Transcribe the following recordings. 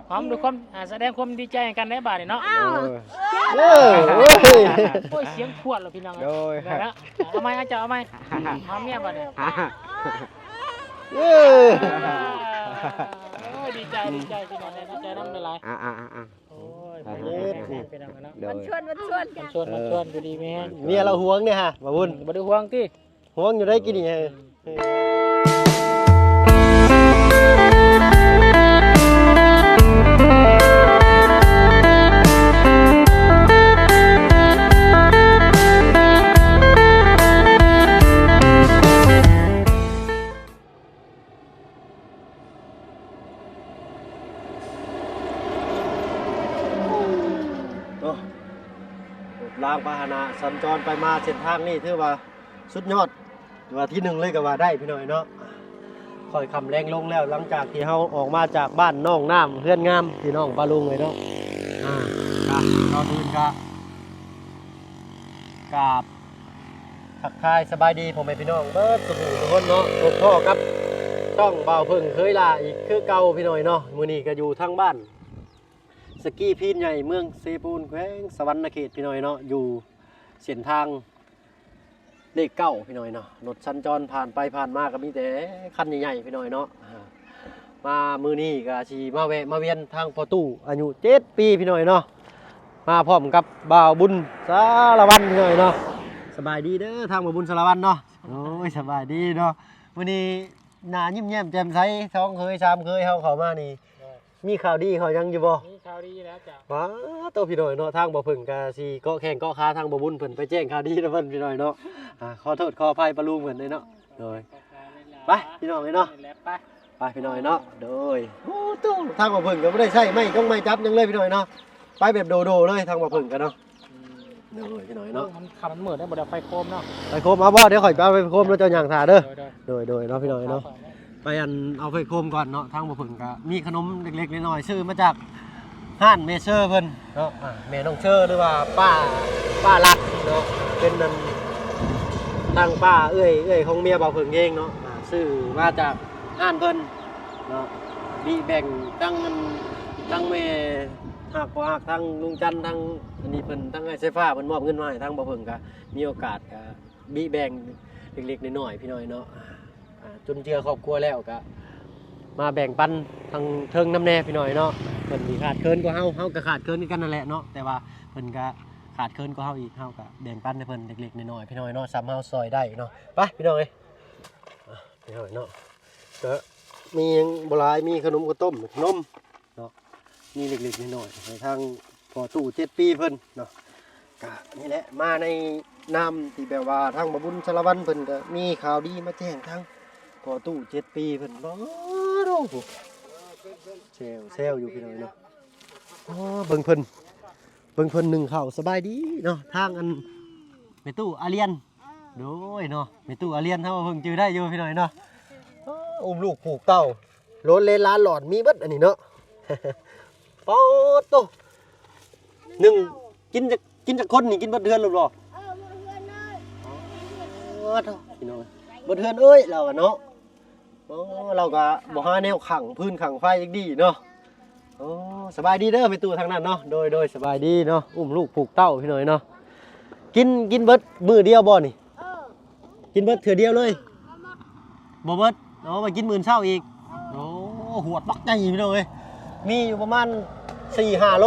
ຫອມດ້ວຍຄວາມ ອ່າ ສະແດງຄວາມດີໃຈໃຫ້ກັນໄດ້ບາດນີ້ເນາະ. ເອີ ເອີ ໂອ້ຍ ໂອ້ຍ ສຽງພວດແລ້ວພີ່ນ້ອງ. ໂດຍ ເອົາໃໝ່ ເອົາເຈົ້າ ເອົາໃໝ່ ຫອມເມຍບາດນີ້. ເອີ ໂອ້ຍ ດີໃຈ ດີໃຈພີ່ນ້ອງ ດີໃຈນຳຫຼາຍໆ. ອ່າໆໆ ໂອ້ຍ ໄປເລີຍພີ່ນ້ອງເນາະ. ໂດຍ ຊວນ ຊວນ ຊວນ ຊວນ ຢູ່ດີມີແຮງ. ເມຍລາວຫວງເດ້ຫະ ບ່າວບຸນ. ອືມ ບໍ່ໄດ້ຫວງຕິ. ຫວງຢູ່ໄດ໋ກິນນີ້. ໂອ້ ລົດລາງພາຫະນະສັນຈອນໄປມາເສັ້ນທາງນີ້ ຖືວ່າສຸດຍອດ ຖືວ່າທີໜຶ່ງເລີຍກໍວ່າໄດ້ພີ່ນ້ອງເນາະ. ຄ່ອຍຄ່ຳແລງລົງແລ້ວ ຫຼັງຈາກທີ່ເຮົາອອກມາຈາກບ້ານໜອງນ້ຳເຮືອນງາມ ພີ່ນ້ອງປ້າລຸງເອີຍເນາະ. ອ່າ ກໍກ່ອນອື່ນກໍກາບ ທັກທາຍສະບາຍດີພໍ່ແມ່ພີ່ນ້ອງເບິດສູ່ຜູ້ສູ່ຄົນເນາະ. ພົບພໍ້ກັບຊ່ອງບ່າວເຜິ້ງເຄີຍລາອີກຄືເກົ່າພີ່ນ້ອງເນາະ. ມື້ນີ້ກໍຢູ່ທາງບ້ານສະກີພີນໃຫຍ່ ເມືອງເຊໂປນ ແຂວງສະຫວັນນະເຂດ ພີ່ນ້ອງເນາະ. ຢູ່ເສັ້ນທາງເລກເກົ້າ ພີ່ນ້ອງເນາະ. ລົດສັນຈອນຜ່ານໄປຜ່ານມາກໍມີແຕ່ຄັນໃຫຍ່ໆ ພີ່ນ້ອງເນາະ. ອ່າ ມາມື້ນີ້ກໍຊິມາແວະມາວຽນທາງພໍ່ຕູ້ອາຍຸເຈັດປີ ພີ່ນ້ອງເນາະ. ມາພ້ອມກັບບ່າວບຸນສາລະວັນ ພີ່ນ້ອງເນາະ. ສະບາຍດີເດີທາງບ່າວບຸນສາລະວັນເນາະ. ໂອ້ຍ ສະບາຍດີເນາະ. ມື້ນີ້ໜ້າຍິ້ມແຍ້ມແຈ່ມໃສ ສອງເຂີຍສາມເຂີຍເຮົາເຂົ້າມານີ້ ໂດຍ ມີຂ່າວດີຂ່າວຫຍັງຢູ່ບໍ່? ມີຂ່າວດີແລ້ວເຈົ້າ. ວ້າໂຕ ພີ່ນ້ອງເນາະ ທາງບ່າວເຜິ້ງກະຊິເກາະແຂ້ງເກາະຂາທາງບ່າວບຸນເພິ່ນ ໄປແຈ້ງຂ່າວດີນຳເພິ່ນ ພີ່ນ້ອງເນາະ. ອ່າ ຂໍໂທດຂໍອະໄພປ້າລຸງເພິ່ນເດ້ເນາະ. ໂດຍ ໄປພີ່ນ້ອງເອີຍເນາະ. ໄປ ໄປພີ່ນ້ອງເອີຍເນາະ. ໂດຍ ໂອ້ໂຕ ທາງບ່າວເຜິ້ງກໍບໍ່ໄດ້ໃຊ້ໄມ້ຈົງໄມ້ຈັບຫຍັງເລີຍ ພີ່ນ້ອງເນາະ. ໄປແບບໂດໆເລີຍທາງບ່າວເຜິ້ງກໍເນາະ. ອືມ ໂດຍ ພີ່ນ້ອງເອີຍເນາະ. ໂອ້ ມັນຄ່ຳມັນມືດ ບໍ່ໄດ້ໄຟໂຄມເນາະ. ໄຟໂຄມ ເອົາບໍ່ ດຽວຂ້ອຍໄປເອົາໄຟໂຄມແລ້ວເຈົ້າຍ່າງຖ້າເດີ. ໂດຍ ໂດຍ ໂດຍ ໂດຍເນາະ ພີ່ນ້ອງເອີຍເນາະ. ໄປອັນເອົາໄຟໂຄມກ່ອນເນາະ. ທາງບ່າວເຜິ້ງກໍມີຂະໜົມເລັກໆນ້ອຍໆ ຊື້ມາຈາກຮ້ານແມ່ເຊີເພິ່ນເນາະ. ອ່າ ແມ່ນ້ອງເຊີ ຫຼືວ່າປ້າ ປ້າລັດເນາະ ເປັນອັນ ທາງປ້າເອື້ອຍ ເອື້ອຍຂອງເມຍບ່າວເຜິ້ງເອງເນາະ. ອ່າ ຊື້ມາຈາກຮ້ານເພິ່ນເນາະ. ມີແບ່ງທັງອັນ ທັງແມ່ຮັກ ພໍ່ຮັກ ທັງລຸງຈັນ ທັງອັນນີ້ເພິ່ນ ທັງອ້າຍສາຍຟ້າເພິ່ນມອບເງິນມາໃຫ້ທາງບ່າວເຜິ້ງ ກໍມີໂອກາດກໍ ບິແບ່ງເລັກໆນ້ອຍໆ ພີ່ນ້ອງເນາະ. ອ່າ ຈຸນເຈືອຄອບຄົວແລ້ວກະມາແບ່ງປັນທາງເທິງນຳແດ່ ພີ່ນ້ອງເນາະ. ເພິ່ນນີ້ຂາດເຂີນກວ່າເຮົາ ເຮົາກະຂາດເຂີນຄືກັນນັ້ນແຫຼະເນາະ. ແຕ່ວ່າເພິ່ນກະຂາດເຂີນກວ່າເຮົາອີກ ເຮົາກະແບ່ງປັນໃຫ້ເພິ່ນເລັກໆນ້ອຍໆ ພີ່ນ້ອງເນາະ ສ່ຳເຮົາຊ່ອຍໄດ້ເນາະ. ໄປ ພີ່ນ້ອງເອີຍ ອ່າ ພີ່ນ້ອງເນາະ ກະມີຫຍັງບໍ່ຫຼາຍ ມີຂະໜົມ ເຂົ້າຕົ້ມ ຂະໜົມ ເນາະ ມີເລັກໆນ້ອຍໆ ໃຫ້ທາງພໍ່ຕູ້ເຈັດປີເພິ່ນເນາະ. ກະນີ້ແຫຼະ ມາໃນນາມທີ່ແບບວ່າທາງບ່າວບຸນສາລະວັນເພິ່ນກະມີຂ່າວດີມາແຈ້ງທາງພໍ່ຕູ້ເຈັດປີເພິ່ນ. ໂອ້ໂຫ ແຊວໆຢູ່ ພີ່ນ້ອງເນາະ. ອໍ ເບິ່ງເພິ່ນ ເບິ່ງເພິ່ນໜຶ້ງເຂົ້າ. ສະບາຍດີເນາະ ທາງອັນແມ່ຕູ້ອາລຽນ. ໂດຍເນາະ ແມ່ຕູ້ອາລຽນ ເຮົາເພິ່ງຈື່ໄດ້ຢູ່ ພີ່ນ້ອງເນາະ. ອໍ ອຸ້ມລູກຜູກເຕົ້າ ໂລນເລນຫຼານຫຼອນ ມີເບິດອັນນີ້ເນາະ. ປາດໂຕ ໜຶ່ງ ກິນຈັກ ກິນຈັກຄົນນີ້ ກິນເບິດເຮືອນໂລດບໍ່? ເອີ ເບິດເຮືອນເລີຍ. ອໍ ໂທ້ ພີ່ນ້ອງເອີຍ ເບິດເຮືອນເອີຍ ລາວວ່າເນາະ. ໂອ້ ລາວກໍບໍ່ຫາແນວຂັງຟືນຂັງໄຟອີກດີເນາະ. ໂອ້ ສະບາຍດີເດີແມ່ຕູ້ທາງນັ້ນເນາະ. ໂດຍ ໂດຍ ສະບາຍດີເນາະ. ອຸ້ມລູກຜູກເຕົ້າ ພີ່ນ້ອງເນາະ. ກິນ ກິນເບິດມື້ດຽວບໍ່ນີ້? ເອີ ກິນເບິດເທື່ອດຽວເລີຍ ບໍ່ໝົດ. ອໍ ໄວ້ກິນມື້ເຊົ້າອີກ. ໂອ້ ຫວດບັກໃຫຍ່ ພີ່ນ້ອງເອີຍ ມີຢູ່ປະມານສີ່ຫ້າໂລ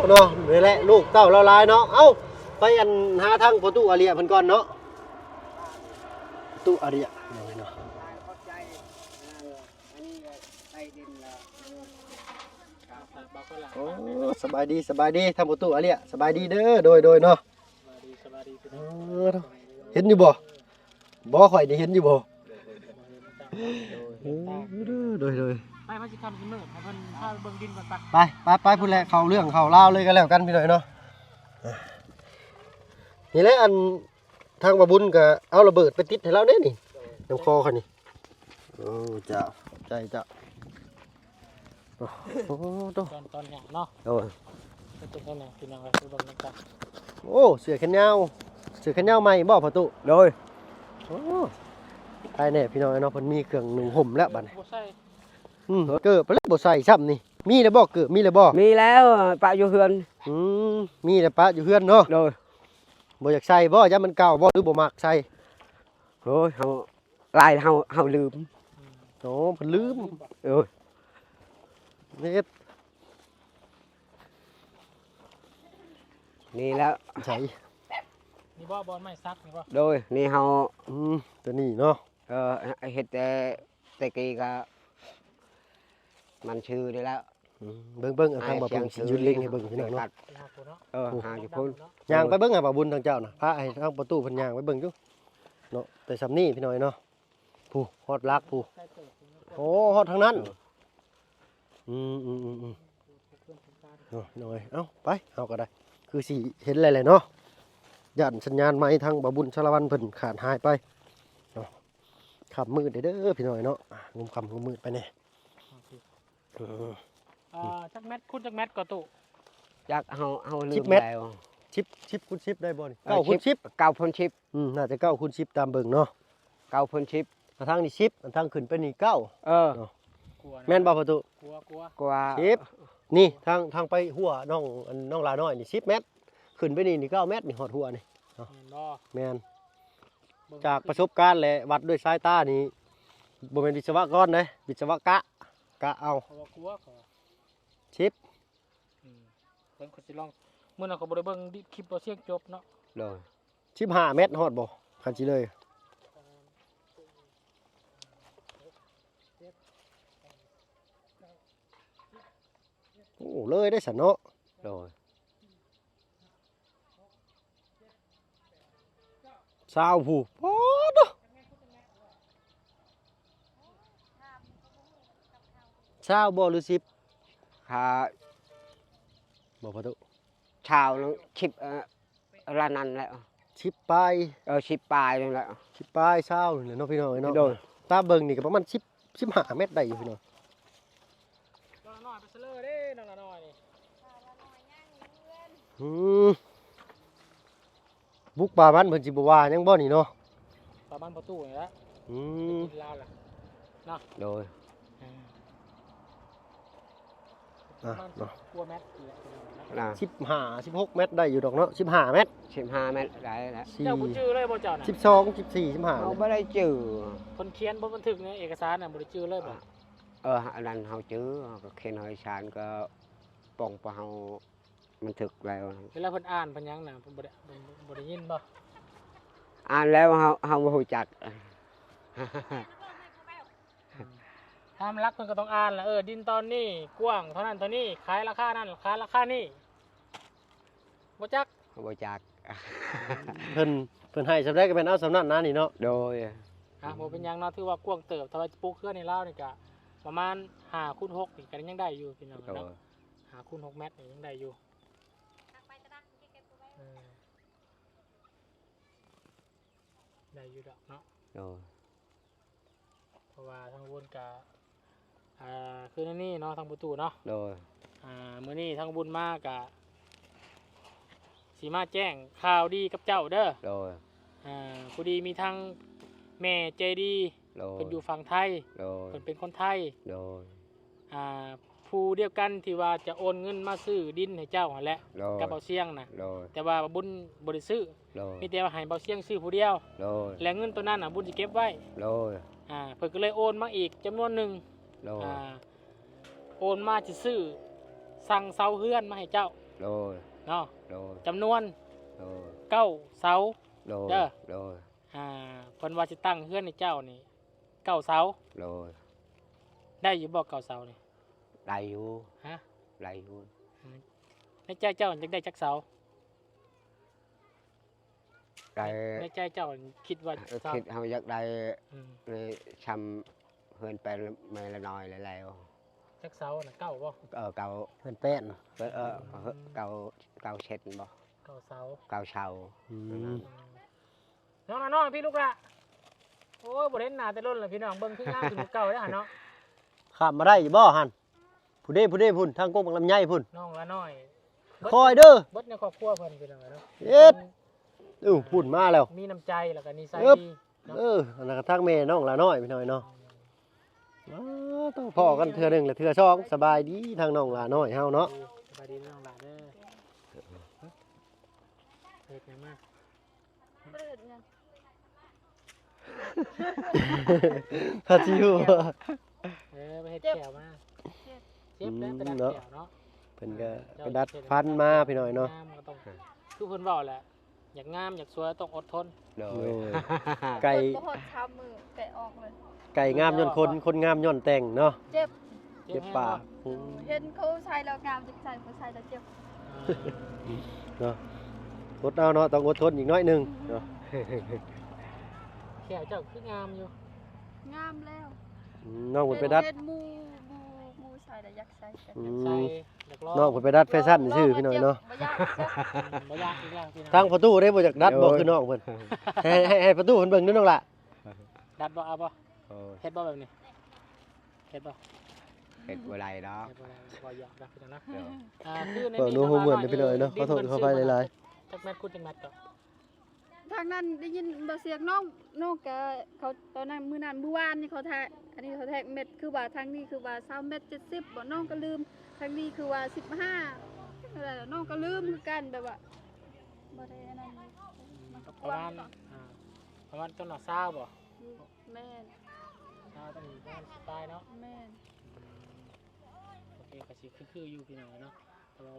ເນາະ. ນີ້ແຫຼະ ລູກເຕົ້າລາວຫຼາຍເນາະ. ເອົ້າ ໄປອັນຫາທາງພໍ່ຕູ້ອາເລຍເພິ່ນກ່ອນເນາະ. ຕູ້ອາເລຍເນາະ. ໂອ້ ສະບາຍດີ ສະບາຍດີ ທາງພໍ່ຕູ້ອາເລຍ ສະບາຍດີເດີ. ໂດຍ ໂດຍເນາະ. ເອີ ເຫັນຢູ່ບໍ່? ບໍ່ ຂ້ອຍນີ້ເຫັນຢູ່ບໍ່? ໂດຍ ໂດຍ ໂດຍ ໄປ ມັນຊິຄ່ຳຊິມືດ ໃຫ້ເພິ່ນພາໄປເບິ່ງດິນກ່ອນປະ. ໄປ ໄປ ໄປ ພຸ້ນແຫຼະ ເຂົ້າເລື່ອງເຂົ້າລາວເລີຍກໍແລ້ວກັນ ພີ່ນ້ອງເນາະ. ນີ້ແຫຼະ ອັນ ທາງບ່າວບຸນກໍເອົາລະເບີດໄປຕິດໃຫ້ລາວເດ້ນີ້ ນຳຄໍຂ້ອຍນີ້. ໂອ້ ເຈົ້າ ຂອບໃຈເຈົ້າ. ໂອ້ໂຕ ຕອນ ຕອນຫຍັງເນາະ. ໂດຍ ເປັນຈັ່ງໃດພີ່ນ້ອງເອີຍ ໄປເບິ່ງນຳກັນ. ໂອ້ ເສື້ອແຂນຍາວ ເສື້ອແຂນຍາວໃໝ່ບໍ່ພໍ່ຕູ້? ໂດຍ. ໂອ້ ໄດ້ແນ່ພີ່ນ້ອງເອີຍເນາະ ເພິ່ນມີເຄື່ອງນຸ່ງຫົ່ມແລ້ວບັດນີ້. ບໍ່ໃສ່ ອືມ ເກີບໄປແລ້ວບໍ່ໃສ່ຊ້ຳນີ້. ມີແລ້ວບໍ່ ເກີບ ມີແລ້ວບໍ່? ມີແລ້ວ ປະຢູ່ເຮືອນ. ອືມ ມີແລ້ວປະຢູ່ເຮືອນເນາະ. ໂດຍ. ບໍ່ຢາກໃສ່ບໍ່? ຢ້ານມັນເກົ່າບໍ່ ຫຼືບໍ່ມັກໃສ່? ໂອ້ຍ ເຮົາ ຫຼາຍ ເຮົາ ເຮົາລືມ. ໂອ້ ເພິ່ນລືມ. ເອີ ເຮັດ ນີ້ແຫຼະ ໃສ່ ນີ້ບໍ່ ບ່ອນໄມ້ສັກນີ້ບໍ່? ໂດຍ ນີ້ເຮົາ ອືມ ຕົວນີ້ເນາະ. ເອີ ເຮັດແຕ່ ແຕ່ກີ້ກໍມັນຊື່ນີ້ແຫຼະ. ອືມ ເບິ່ງໆ ເອົາທາງບ່າວບຸນຊິຢືນເລັງໃຫ້ເບິ່ງພີ່ນ້ອງເນາະ. ເອີ ຫາຢູ່ພຸ້ນ ຍ່າງໄປເບິ່ງໃຫ້ບ່າວບຸນທາງເຈົ້ານະ ພາໃຫ້ທາງປະຕູເພິ່ນຍ່າງໄປເບິ່ງຢູ່ເນາະ. ແຕ່ສ່ຳນີ້ພີ່ນ້ອງເນາະ ຜູ້ຮອດຫຼັກຜູ້ ໂອ້ ຮອດທາງນັ້ນ. ອືມໆໆໆ ເນາະ ພີ່ນ້ອງເອີຍ ເອົ້າ ໄປ ເຮົາກໍໄດ້ ຄືຊິເຫັນແລ້ວແຫຼະເນາະ. ຢ້ານສັນຍານໄມທາງບ່າວບຸນສາລະວັນເພິ່ນຂາດຫາຍໄປເນາະ. ຄ່ຳມືດເດີພີ່ນ້ອງເນາະ ງຸມຄ່ຳງຸມມືດໄປແດ່. ເອີ ເອີ ຈັກແມັດຄູນຈັກແມັດກໍຕູ້? ຈັກ ເຮົາ ເຮົາລືມແລ້ວ. ສິບ ສິບຄູນສິບໄດ້ບໍ່ນີ້? ເກົ້າຄູນສິບ ເກົ້າຄູນສິບ. ອືມ ໜ້າຈະເກົ້າຄູນສິບຕາມເບິ່ງເນາະ. ເກົ້າຄູນສິບ ອັນທາງນີ້ສິບ ອັນທາງຂຶ້ນໄປນີ້ເກົ້າ. ເອີ ເນາະ ແມ່ນບໍ່ພໍ່ຕູ້? ກວ່າ ກວ່າ ກວ່າ ສິບ. ນີ້ທາງ ທາງໄປຫົວນ້ອງ ອັນ ນ້ອງຫຼ້ານ້ອຍນີ້ສິບແມັດ ຂຶ້ນໄປນີ້ ນີ້ເກົ້າແມັດນີ້ ຮອດຫົວນີ້ເນາະ. ແມ່ນບໍ່? ແມ່ນ ເບິ່ງ ຈາກປະສົບການ ແລະ ວັດດ້ວຍສາຍຕານີ້ ບໍ່ແມ່ນວິສະວະກອນເດ້ ວິສະວະກະ ກະເອົາ. ເພາະວ່າກົວເຂົາ ສິບ. ອືມ ເບິ່ງ ຂ້ອຍຊິລອງ ມື້ນັ້ນຂ້ອຍບໍ່ໄດ້ເບິ່ງຄລິບບໍ່ສຽງຈົບເນາະ. ໂດຍ. ສິບຫ້າແມັດຮອດບໍ່ ຄັນຊິເລີຍ? ໂອ້ ເລີຍໄດ້ຊັ້ນເນາະ. ໂດຍ. ຊາວຜູ້ ປາດເດີ ຊາວບໍ່ ຫຼື ສິບ? ຫາ ບໍ່ ພໍ່ຕູ້ ຊາວ ສິບ ເອີ ລະນັ້ນແຫຼະ ສິບປາຍ. ເອີ ສິບປາຍນັ້ນແຫຼະ ສິບປາຍ ຊາວນີ້ແຫຼະເນາະ ພີ່ນ້ອງເອີຍເນາະ. ໂດຍ. ຕາມເບິ່ງນີ້ກໍປະມານສິບ ສິບຫ້າແມັດໄດ້ຢູ່ພີ່ນ້ອງ. ນ້ອງລະນ້ອຍໄປສະເລີເດ້ ນ້ອງລະນ້ອຍນີ້. ອືມ ບຸກປ່າມັນເພິ່ນຊິບໍ່ວ່າຫຍັງບໍ່ນີ້ເນາະ? ປາມັນພໍ່ຕູ້ນີ້ແຫຼະ. ອືມ ໄປກິນລາວລະເນາະ. ໂດຍ. ອ່າ ປະມານ ເນາະ ສິບກວ່າແມັດນີ້ແຫຼະ ສິບຫ້າ ສິບຫົກແມັດໄດ້ຢູ່ດອກເນາະ. ສິບຫ້າແມັດ ສິບຫ້າແມັດໄດ້ແລ້ວ. ເຈົ້າບໍ່ຈື່ເລີຍບໍ່ເຈົ້ານະ? ສິບສອງ ສິບສີ່ ສິບຫ້າ ເຮົາບໍ່ໄດ້ຈື່. ເພິ່ນຂຽນບົດບັນທຶກໃນເອກະສານນະ ບໍ່ໄດ້ຈື່ເລີຍບໍ່? ເອີ ອັນນັ້ນເຮົາຈື່ ເຮົາກໍຂຽນເອກະສານ ກໍປ້ອງປະເຮົາ ບັນທຶກແລ້ວ. ເວລາເພິ່ນອ່ານເພິ່ນຫຍັງນະ ເພິ່ນບໍ່ໄດ້ ບໍ່ ບໍ່ໄດ້ຍິນບໍ່? ອ່ານແລ້ວເຮົາ ເຮົາບໍ່ຮູ້ຈັກ. ຕາມຫຼັກເພິ່ນກໍຕ້ອງອ່ານລະ ເອີ ດິນຕອນນີ້ກວ້າງເທົ່ານັ້ນເທົ່ານີ້ ຂາຍລາຄານັ້ນ ຂາຍລາຄານີ້ ບໍ່ຈັກ ບໍ່ຈັກ. ເພິ່ນ ເພິ່ນໃຫ້ສ່ຳໃດກໍແມ່ນເອົາສ່ຳນັ້ນນະນີ້ເນາະ. ໂດຍ. ອ່າ ບໍ່ເປັນຫຍັງເນາະ ຖືວ່າກວ້າງເຕີບ. ຖ້າວ່າຈະປູກເຮືອນໃຫ້ລາວນີ້ກະປະມານຫ້າຄູນຫົກນີ້ກໍຍັງໄດ້ຢູ່ພີ່ນ້ອງເນາະ. ໂດຍ. ຫ້າຄູນຫົກແມັດນີ້ຍັງໄດ້ຢູ່ ເອີ ໄດ້ຢູ່ດອກເນາະ. ໂດຍ. ເພາະວ່າທາງບຸນກະ ອ່າ ຄືແນວນີ້ເນາະ ທາງປະຕູເນາະ. ໂດຍ. ອ່າ ມື້ນີ້ທາງບຸນມາກະຊິມາແຈ້ງຂ່າວດີກັບເຈົ້າເດີ. ໂດຍ. ອ່າ ພໍດີມີທັງແມ່ໃຈດີ ໂດຍ ເພິ່ນຢູ່ຝັ່ງໄທ. ໂດຍ. ເພິ່ນເປັນຄົນໄທ. ໂດຍ. ອ່າ ຜູ້ດຽວກັນທີ່ວ່າຈະໂອນເງິນມາຊື້ດິນໃຫ້ເຈົ້າຫັ້ນແຫຼະ. ໂດຍ. ກັບເບົາຊຽງນະ. ໂດຍ. ແຕ່ວ່າບຸນບໍ່ໄດ້ຊື້. ໂດຍ. ມີແຕ່ວ່າໃຫ້ເບົາຊຽງຊື້ຜູ້ດຽວ. ໂດຍ. ແລະເງິນໂຕນັ້ນນະ ບຸນຊິເກັບໄວ້. ໂດຍ. ອ່າ ເພິ່ນກໍເລີຍໂອນມາອີກຈຳນວນໜຶ່ງ. ໂດຍ. ອ່າ ໂອນມາຊິຊື້ ສັ່ງເສົາເຮືອນມາໃຫ້ເຈົ້າ. ໂດຍ. ເນາະ. ໂດຍ. ຈຳນວນ ໂດຍ ເກົ້າເສົາ. ໂດຍ. ເດີ. ໂດຍ. ອ່າ ເພິ່ນວ່າຊິຕັ້ງເຮືອນໃຫ້ເຈົ້ານີ້ເກົ້າເສົາ. ໂດຍ. ໄດ້ຢູ່ບໍ່ເກົ້າເສົານີ້? ໄດ້ຢູ່. ຮະ? ໄດ້ຢູ່. ອືມ ໃນໃຈເຈົ້າຢາກໄດ້ຈັກເສົາ? ໄດ້ ໃນໃຈເຈົ້າຄິດວ່າ ເອີ ເສົາ ຄິດເຮົາຢາກໄດ້ ອືມ ເອີ ຊ່ຳເຮືອນແປນແມ່ລະນ້ອຍແລ້ວ. ຈັກເສົານະ? ເກົ້າບໍ່? ເອີ ເກົ້າ ເຮືອນແປນ ເອີ ເອີ ອືມ ເກົ້າ ເກົ້າເຊັນບໍ່? ເກົ້າເສົາ ເກົ້າເສົາ. ອືມ ອືມ. ນ້ອງລະນ້ອຍ ພີ່ລູກລະ ໂອ້ຍ ບໍ່ເຫັນໜ້າແຕ່ດົນລະພີ່ນ້ອງ ເບິ່ງຄືງາມຂຶ້ນກວ່າເກົ່າເດ້ຫັ້ນເນາະ. ຂ້າມມາໄດ້ຢູ່ບໍ່ຫັ້ນ? ຜູ້ເດ້ ຜູ້ເດ້ພຸ້ນ ທາງກົກໝາກລຳໄຍພຸ້ນ. ນ້ອງລະນ້ອຍ ຄ່ອຍເດີ ເບິດໃນຄອບຄົວເພິ່ນພີ່ນ້ອງເນາະ. ເຮັດ ເອີ ພຸ້ນມາແລ້ວ ມີນ້ຳໃຈ ແລ້ວກໍນິໄສດີເນາະ. ເອີ ອັນນັ້ນກໍທາງແມ່ນ້ອງລະນ້ອຍພີ່ນ້ອງເນາະ. ອືມ. ອໍ ຕ້ອງພໍ້ກັນເທື່ອໜຶ່ງ ແລະ ເທື່ອສອງ. ສະບາຍດີທາງນ້ອງຫຼ້ານ້ອຍເຮົາເນາະ. ສະບາຍດີນ້ອງຫຼ້າເດີ. ເຮັດຫຍັງມາ? ບໍ່ໄດ້ເຮັດຫຍັງ. ພາຊິວ ເອີ ໄປເຮັດແຂ້ວມາ. ເຈັບ ເຈັບແລ້ວໄປດັດແຂ້ວເນາະ. ເພິ່ນກໍ ເອີ ໄປດັດຟັນມາພີ່ນ້ອງເນາະ. ງາມກໍຕ້ອງ ຄືເພິ່ນເວົ້າແຫຼະ ຢາກງາມຢາກສວຍຕ້ອງອົດທົນ. ໂດຍ ໂດຍ ໄກ່ ຄົນບໍ່ຮອດຊາວມື້ແກະອອກເລີຍ. ໄກ່ງາມຍ້ອນຄົນ ຄົນງາມຍ້ອນແຕ່ງເນາະ. ເຈັບ ເຈັບປາກ. ອືມ ເຫັນເຂົາໃສ່ແລ້ວງາມ ຈັກໃສ່ບໍ່ໃສ່ແລ້ວເຈັບ. ອ່າ ເນາະ ອົດເອົາເນາະ ຕ້ອງອົດທົນອີກໜ້ອຍໜຶ່ງເນາະ. ແຂ້ວເຈົ້າຄືງາມຢູ່. ງາມແລ້ວ. ອືມ ນ້ອງເພິ່ນໄປດັດ ເຫັນ ເຫັນໝູ່ ໝູ່ ໝູ່ໃສ່ແລ້ວຢາກໃສ່ກັນ. ອືມ ຢາກໃສ່ ຢາກລອງ. ນ້ອງເພິ່ນໄປດັດແຟຊັ່ນຊື່ໆ ພີ່ນ້ອງເນາະ. ບໍ່ຢາກ ບໍ່ຢາກອີກແລ້ວພີ່ນ້ອງ. ທາງພໍ່ຕູ້ເດ້ບໍ່ຢາກດັດບໍ່ ໂດຍ ຄືນ້ອງເພິ່ນ. ໃຫ້ ໃຫ້ ໃຫ້ພໍ່ຕູ້ເພິ່ນເບິ່ງດູນ້ອງຫຼ້າ. ດັດບໍ່ ເອົາບໍ່? ໂອ້ຍ ເຮັດບໍ່ແບບນີ້? ເຮັດບໍ່? ເຮັດບໍ່ໄດ້ດອກ. ເຮັດບໍ່ໄດ້ ບໍ່ຢາກດອກພີ່ນ້ອງເນາະ. ໂດຍ ອ່າ ຄືໃນນີ້ ເວົ້າໂນ້ໂຮເມີນເດ້ພີ່ນ້ອງເນາະ. ຂໍໂທດຂໍອະໄພຫຼາຍໆ. ຈັກແມັດ ຂຸດຈັກແມັດກໍ? ທາງນັ້ນໄດ້ຍິນບໍ່ສຽງນ້ອງ ນ້ອງກະ ເຂົາຕອນນັ້ນ ມື້ນັ້ນ ມື້ວານນີ້ເຂົາແທກ ອັນນີ້ເຂົາແທກແມັດ ຄືວ່າທາງນີ້ຄືວ່າຊາວແມັດ ເຈັດສິບບໍ່ ນ້ອງກໍລືມ. ທາງນີ້ຄືວ່າສິບຫ້າ ເທົ່າໃດລະ ນ້ອງກໍລືມຄືກັນ ແບບວ່າບໍ່ໄດ້ອັນນັ້ນ. ມັນກໍປະມານ ປະມານ ອ່າ ປະມານຕົ້ນລະຊາວບໍ່? ແມ່ນ ຊາວ ຕ້ອງປະມານສິບປາຍເນາະ. ແມ່ນ ອືມ ໂອເຄ ກໍຊິຄືໆຢູ່ພີ່ນ້ອງເນາະ. ແຕ່ວ່າ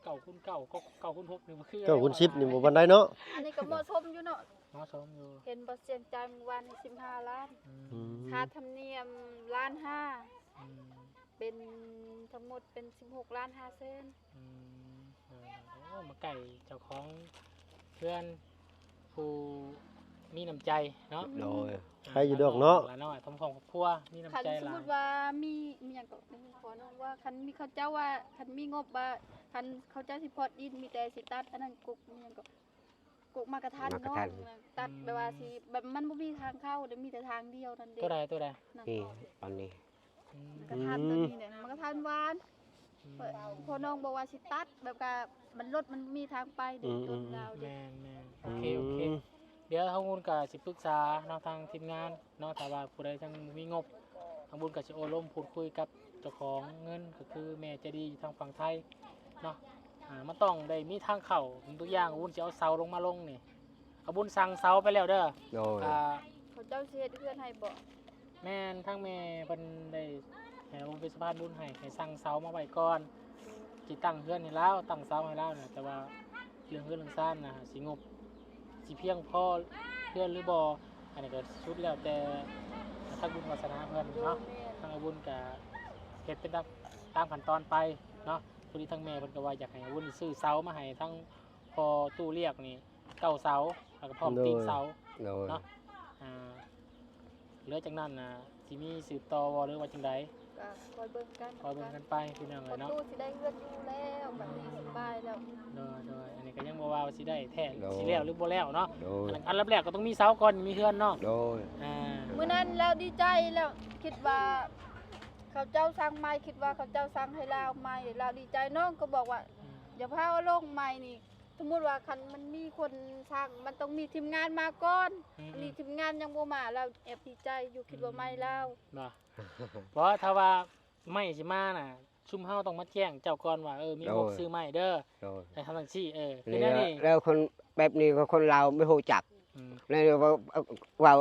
ເກົ້າຄູນເກົ້າ ເກົ້າ ເກົ້າຄູນຫົກນີ້ບໍ່ຄື ເກົ້າຄູນສິບນີ້ບໍ່ປານໃດເນາະ. ອັນນີ້ກໍເໝາະສົມຢູ່ເນາະ. ເໝາະສົມຢູ່. ເຫັນບໍ່ ສຽງຈ່າຍມື້ວານນີ້ສິບຫ້າລ້ານ. ອືມ ອືມ ຄ່າທຳນຽມລ້ານຫ້າ. ອືມ ເປັນ ທັງໝົດເປັນສິບຫົກລ້ານຫ້າແສນ. ອືມ ໂອ້ ມາໃກ້ເຈົ້າຂອງເຮືອນ ຜູ້ມີນ້ຳໃຈເນາະ. ໂດຍ ອ່າ ໃຄຢູ່ດອກເນາະ ຫຼານ້ອຍ ທຳຄອບຄົວ ມີນ້ຳໃຈຫຼາຍ. ຄັນສົມມຸດວ່າມີ ມີຫຍັງກໍ ຂໍນ້ອງວ່າ ຄັນມີເຂົາເຈົ້າວ່າ ຄັນມີງົບວ່າ ຄັນເຂົາເຈົ້າຊິພອດດິນ ມີແຕ່ຊິຕັດອັນນັ້ນ ກົກ ມີຫຍັງກໍ ກົກໝາກກະທັນເນາະ. ໝາກກະທັນ ຕັດ ອືມ ແບບວ່າຊິ ແບບມັນບໍ່ມີທາງເຂົ້າເດ້ ມີແຕ່ທາງດຽວນັ້ນເດ້. ຕົວໃດ ຕົວໃດ? ນີ້ ອັນນີ້ ອືມ ໝາກກະທັນຕົວນີ້ແຫຼະ ໝາກກະທັນຫວານ. ອືມ ເພາະນ້ອງບອກວ່າຊິຕັດ ແບບກະມັນລົດມັນມີທາງໄປເດ້. ອືມ ຕົ້ນລາວເດ້. ແມ່ນໆ ໂອເຄ ອືມ ໂອເຄ ດຽວທາງບຸນກະຊິປຶກສາເນາະ ທາງທີມງານເນາະ. ຖ້າວ່າຜູ້ໃດຍັງມີງົບ ທາງບຸນກະຊິໂອ້ລົມພູດຄຸຍກັບເຈົ້າຂອງເງິນ ກໍຄືແມ່ໃຈດີຢູ່ທາງຝັ່ງໄທເນາະ. ອ່າ ມັນຕ້ອງໄດ້ມີທາງເຂົ້າ ຕົວຢ່າງບຸນຊິເອົາເສົາລົງມາລົງນີ້ ອາບຸນສັ່ງເສົາໄປແລ້ວເດີ. ໂດຍ ອ່າ ເຂົາເຈົ້າຊິເຮັດເຮືອນໃຫ້ບໍ່? ແມ່ນ ທາງແມ່ເພິ່ນໄດ້ໃຫ້ອາບຸນເປັນສະພານບຸນໃຫ້ ໃຫ້ສັ່ງເສົາມາໄວ້ກ່ອນ. ໂດຍ ຊິຕັ້ງເຮືອນໃຫ້ລາວ ຕັ້ງເສົາໃຫ້ລາວນະ ແຕ່ວ່າເລື່ອງເຮືອນເລື່ອງຊານນະ ຊິງົບ ຊິພຽງພໍເຮືອນຫຼືບໍ່ ອັນນີ້ກໍສຸດແລ້ວແຕ່ທາງບຸນວາສະໜາເພິ່ນເນາະ. ໂດຍ ແມ່ນ ທາງອາບຸນກໍເຮັດເປັນຕາມ ຕາມຂັ້ນຕອນໄປເນາະ. ພໍດີທາງແມ່ເພິ່ນກໍວ່າຢາກໃຫ້ອາບຸນຊື້ເສົາມາໃຫ້ທາງພໍ່ຕູ້ລຽກນີ້ ເກົ້າເສົາ ແລ້ວກໍພ້ອມຕີນເສົາ. ໂດຍ ໂດຍ ເນາະ. ອ່າ ເຫຼືອຈາກນັ້ນນະ ຊິມີສືບຕໍ່ບໍ່ ຫຼືວ່າຈັ່ງໃດ? ກໍຄອຍເບິ່ງກັນ ຄອຍເບິ່ງກັນໄປພີ່ນ້ອງເອີຍເນາະ. ປະຕູຊິໄດ້ເຮືອນຢູ່ແລ້ວ ບັດນີ້ສະບາຍແລ້ວ. ໂດຍ ໂດຍ ອັນນີ້ກໍຍັງບໍ່ວ່າຊິໄດ້ແທ້ ໂດຍ ຊິແລ້ວຫຼືບໍ່ແລ້ວເນາະ. ໂດຍ ອັນ ອັນດັບແລກກໍຕ້ອງມີເສົາກ່ອນ ມີເຮືອນເນາະ. ໂດຍ ອ່າ ມື້ນັ້ນລາວດີໃຈ ລາວຄິດວ່າເຂົາເຈົ້າສ້າງໃໝ່ ຄິດວ່າເຂົາເຈົ້າສ້າງໃຫ້ລາວໃໝ່ ລາວດີໃຈ. ນ້ອງກໍບອກວ່າ ອືມ ຢ່າພາວເອົາລົງໃໝ່ນີ້ ສົມມຸດວ່າຄັນມັນມີຄົນສ້າງ ມັນຕ້ອງມີທີມງານມາກ່ອນ. ອືມໆ ອັນນີ້ທີມງານຍັງບໍ່ມາ ລາວແອບດີໃຈຢູ່ ຄິດວ່າໃໝ່ລາວ. ອືມ ບໍ່ ບໍ່ ຖ້າວ່າໄມ້ຊິມານະ ຊຸມເຮົາຕ້ອງມາແຈ້ງເຈົ້າກ່ອນວ່າ ເອີ ມີງົບ ໂດຍ ຊື້ໄມ້ເດີ. ໂດຍ ໃຫ້ທຳຈັ່ງຊີ້ ເອີ ຄືແນວນີ້ ແລ້ວຄົນແບບນີ້ກໍຄົນລາວບໍ່ຮູ້ຈັກ. ອືມ ແລ້ວເວົ້າ ເວົ້າ